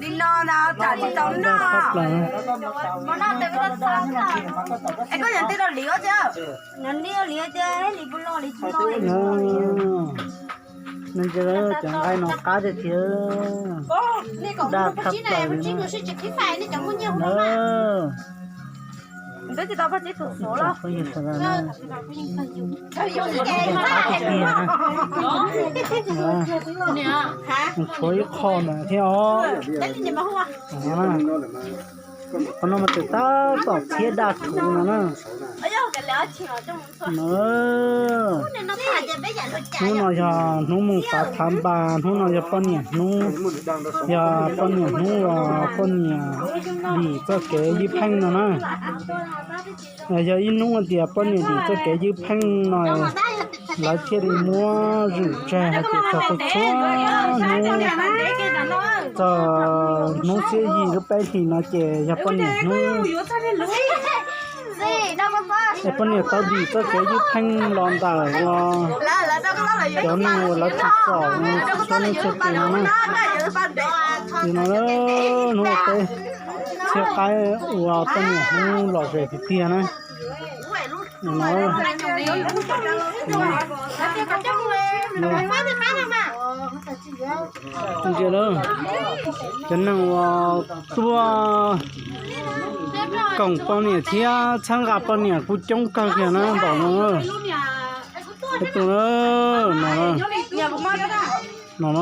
Li no ntag, tsam tsis tau noj. Es koj yog ntej rau Liv thiab? Nws ntsia cov nqaij no qab tiag tiag, daj thaj plaws li na. Ib tsoom phooj ywg sawv daws na, qab tiag tiag na. Tshuav ib qho ntawd thiab os. Qhov no mas tseem tab tom txhiab daj thuv no na. No, hnub no yog hnub mus xav thav npas, hnub no yog poj niam hnub, yog poj niam hnub uas poj niam dim txoj kev ywj pheej no na. Yog ib hnub tias poj niam dim txoj kev ywj pheej no, lawv thiaj li muab zwm tseg hais tias txog txhua hnub, txog hnub xiab yim lub peb hlis no ces yog poj niam hnub. Es poj niam tau dim txoj kev ywj pheej los ntawm uas cov neeg uas lawv tsim txom txhua leej txhua tus no na. Li no, hnub no peb txhiab qaib ua poj niam hnub lom zem tiag tiag na. Ntsia lawm, cov neeg uas tuaj koom poj niam thiab txhawb nqa poj niam kuj coob kawg kiag na npaum no. Ib tug no, no na.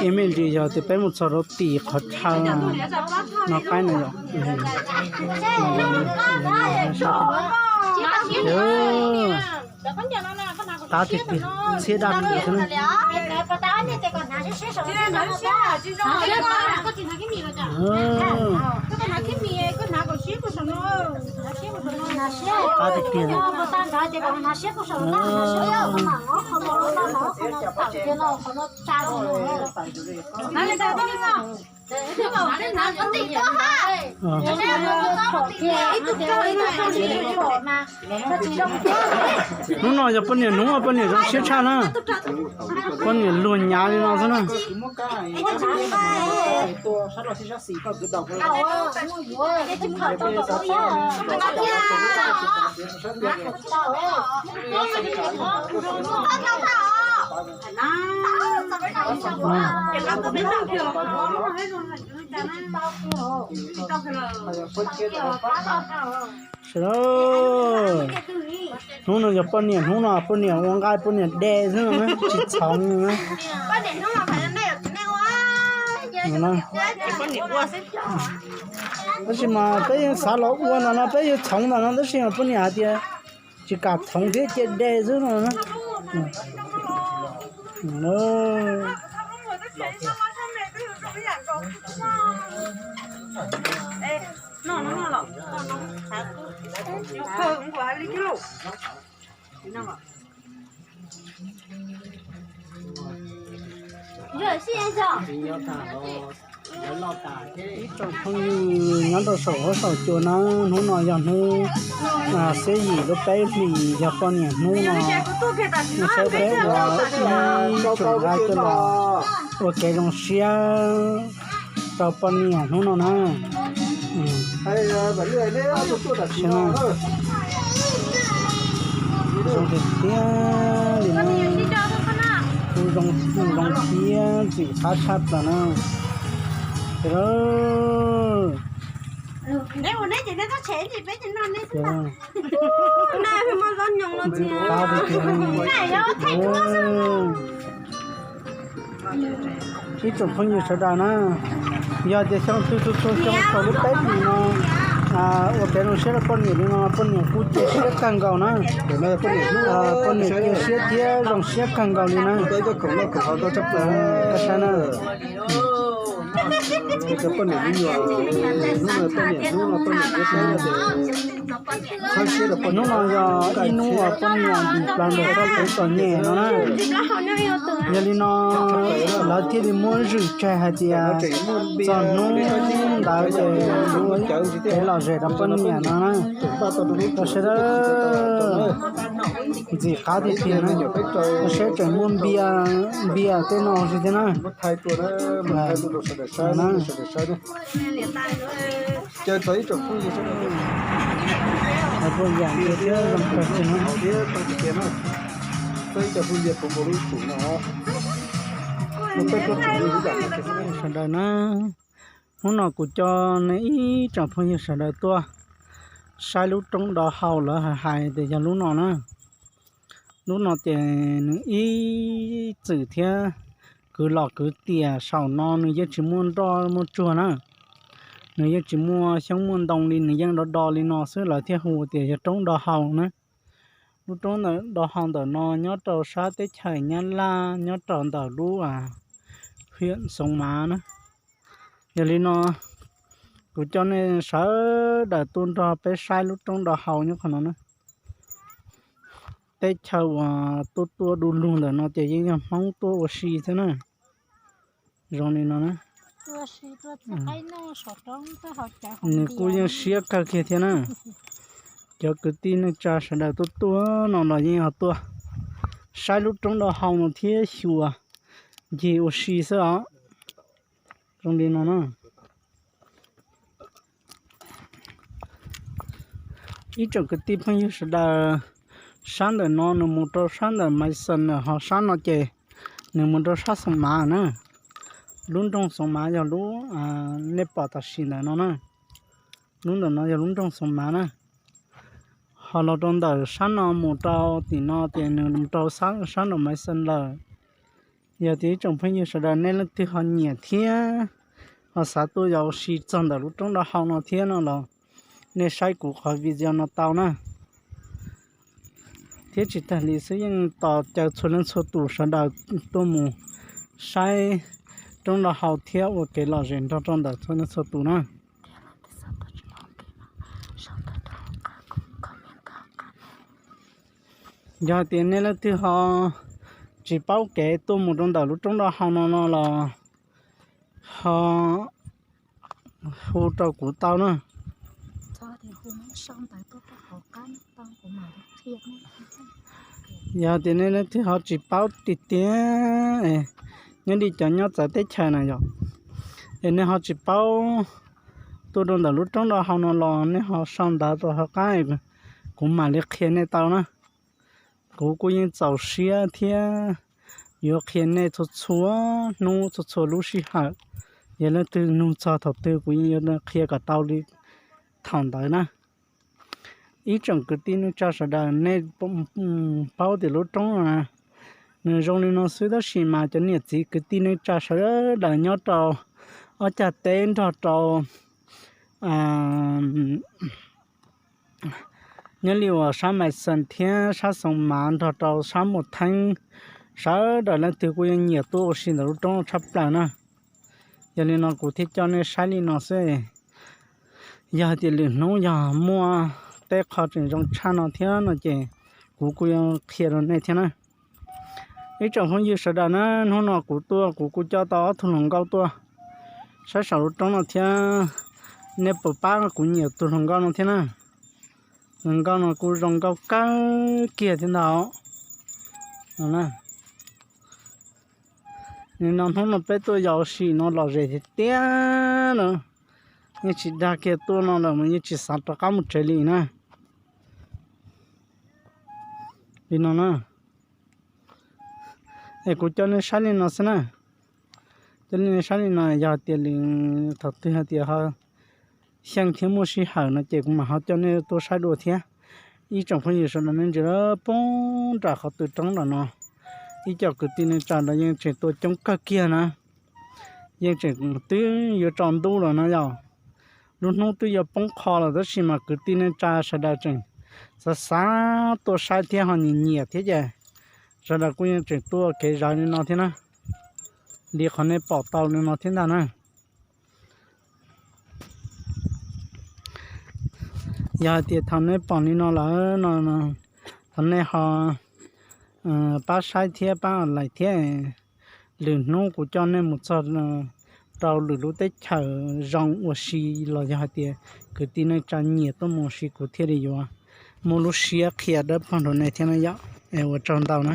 Ib me ntsis yog tias peb mus txog rau tim qhov chaw no qaib no yom. Qab tiag tiag, txhiab daj tiag xwb na. Qab tiag tiag. Hnub no yog poj niam hnub, poj niam zoo siab tshaj na. Poj niam luag nyav li no xwb na. Sawv daws, hnub no yog poj niam hnub no, poj niam ua nqaij poj niam de xwb na, tsis txhoov na. Tab sis mas peb yeej xav los ua ntawm no, peb yeej txhoov ntawm no tab sis mas poj niam hais tias tsis kam txhoov thiab cia de xwb no na. Ib tsoom phooj ywg nyob rau saum huab saum cua na, hnub no yog hnub xiab yim lub peb hlis yog poj niam hnub no, saib peb ua ib tsoom nqaij coj los ua kev zoo siab rau poj niam hnub no na. Zoo tiag tiag li na, kuj zoo thiab ntxim qab tshaj plaws na. Ib tsoom phooj ywg sawv daws na, yog tias xyoo twg txhua txhua xyoo thaum lub peb hlis no ua kev zoo siab rau poj niam li no, poj niam kuj cia siab kawg nkaus na. Poj niam cia siab thiab zoo siab kawg nkaus li na. Koj saib na. Hnub no yog ib hnub uas poj niam ntim plaws nram txoj kev txom nyem no na. Yog li no, Lawv thiaj li muab zwm tsaig hais tias txog hnub ntawd ces yuav ua kev lom zem rau poj niam no na. Rau sawv daws ntxim qab tiag tiag na, rau seb tseem muaj npia, npia tej no si thiab na. Sawv daws na, hnub no kuv coj nej ib tsoom phooj ywg sawv daws tuaj saib lub roob Do Hau, lawv hais hais tias yog lub no na. Lub no ces nws ib txwm thiab kwv los kwv tiam saum no nws yeej tsis muaj nroj muaj tsuag na. Nws yeej tsis muaj xyoob muaj ntoo li, nws yeej do do li no xwb, lawv thiaj hu tias yog roob Do Hau na. Lub roob Do Hau ntawm no nyob rau sab teb chaws Nyab Laj, nyob rau ntawm lub hiam Xoov Mav na. Yog li no kuv coj nej sawv daws tuaj nrog peb saib lub roob Do Hau nyob qhov no na. Teb chaws uas tuaj tuaj du lug ntawm no ces yeej yog Hmoob tuaj ua si xwb na. Zoo li no na. Nws kuj yeej siab kawg kiag thiab na. Cov kwv tij neej tsa sawv daws tuaj tuaj no los yeej ho tuaj saib lub roob Do Hau no thiab xyuas ncig ua si xwb os. Zoo li no na. Ib tsoom kwv tij phooj ywg sawv daws, sab ntawm no nws mus rau sab ntawm Maiv Xees lawm, ho sab no ces nws mus rau sab Xoov Mav na. Lub nroog Xoov Mav yog lub nej pom tam sim ntawm no na. Lub ntawm no yog lub nroog Xoov Mav na. Ho los rau ntawm sab no mus rau tim no ces nws mus rau sab nram Maiv Xees lawm. Yog tias ib tsoom phooj ywg sawv daws nej leej twg ho nyiam thiab ho xav tuaj yos ua si txog ntawm lub roob Do Hau no thiab no los nej saib kuv qhov video no tau na. Thiab tsis tag li xwb yeej tos caw txhua leej txhua tus sawv daws tuaj mus saib roob Do Hau thiab ua kev lom zem nrog rau ntawm txhua leej txhua tus na. Yog hais tias nej leej twg ho tsis paub kev tuaj mus rau ntawm lub roob Do Hau no no los ho hu rau kuv tau na. Yog tias nej leej twg ho tsis paub tiag tiag, nyob li cov nyob txawv teb chaws na yom, es nej ho tsis paub tuaj rau ntawm lub roob Do Hau no los nej ho sau ntawv rau hauv qab, kuv mam li qhia nej tau na. Kuv kuj yeej txaus siab thiab yuav qhia nej txhua txhua hnub txhua txhua lub sij hawm. Yog leej twg nug txog thaum twg kuv yeej yuav qhia kom tau li thaum ntawd na. Ib tsoom kwv tij neej tsa sawv daws, nej paub tias lub roob no nws zoo li no xwb, tab sis mas cov niam txiv kwv tij neej tsa sawv daws nyob rau ob cag teb nrog rau nyob li uas sab Maiv Xees thiab sab Xoov Mav nrog rau sab Muas Theeb, sawv daws leej twg kuj yeej nyiam tuaj ua si ntawm lub roob tshaj plaws na. Yog li no kuv thiaj coj nej saib li no xwb. Yog hais tias lwm hnub yog muaj tej qho tseem zoo tshaj no thiab no ces kuv kuj yuav qhia rau nej thiab na. Ib tsoom phooj ywg sawv daws na, hnub no kuv tuaj kuv kuj coj tau ob tug hluas nkauj tuaj saib saum lub roob no thiab. Nej puas pab kuv nyiam tus hluas nkauj no thiab na? Hluas nkauj no kuj zoo nkauj kawg kiag thiab ntag. Nim no hnub no peb tuaj yos ua si no lom zem tiag tiag na. Yeej tsis dag kiag tuaj no lawm mas yeej tsis xav rov qab mus tsev li na. Li no na. Es kuv coj nej saib li no xwb na. Coj nej saib li no, yog tias lwm thaum twg hais tias ho xyeej thiab muaj sij hawm no ces kuv mam ho coj nej tuaj saib dua thiab. Ib tsoom phooj ywg sawv daws, nej ntsia poob nram qhov tw roob nram no, ib co kwv tij neej tsa los yeej tseem tuaj coob kawg kiag na. Yeej tseem twb yuav tsaus ntuj los no yog, lub hnub twb yuav poob qho lawm tab sis mas kwv tij neej tsa sawv daws tseem xav xav tuaj saib thiab ho nyiam nyiam thiab ces sawv daws kuj yeej tseem tuaj kev zawv li no thiab na. Li qhov nej pom tau li no thiab ntag na. Yog hais tias thaum nej pom li no lawm no, thaum nej ho pab saib thiab pab like thiab, Lwm hnub kuv coj nej mus txog rau lwm lub teb chaws zoo ua si los yog hais tias kwv tij neej tsa nyiam tuaj mus ua si kuv thiaj li yuav muaj lub siab qhia dawb paug rau nej thiab na yom. Es ua tsaug ntau na.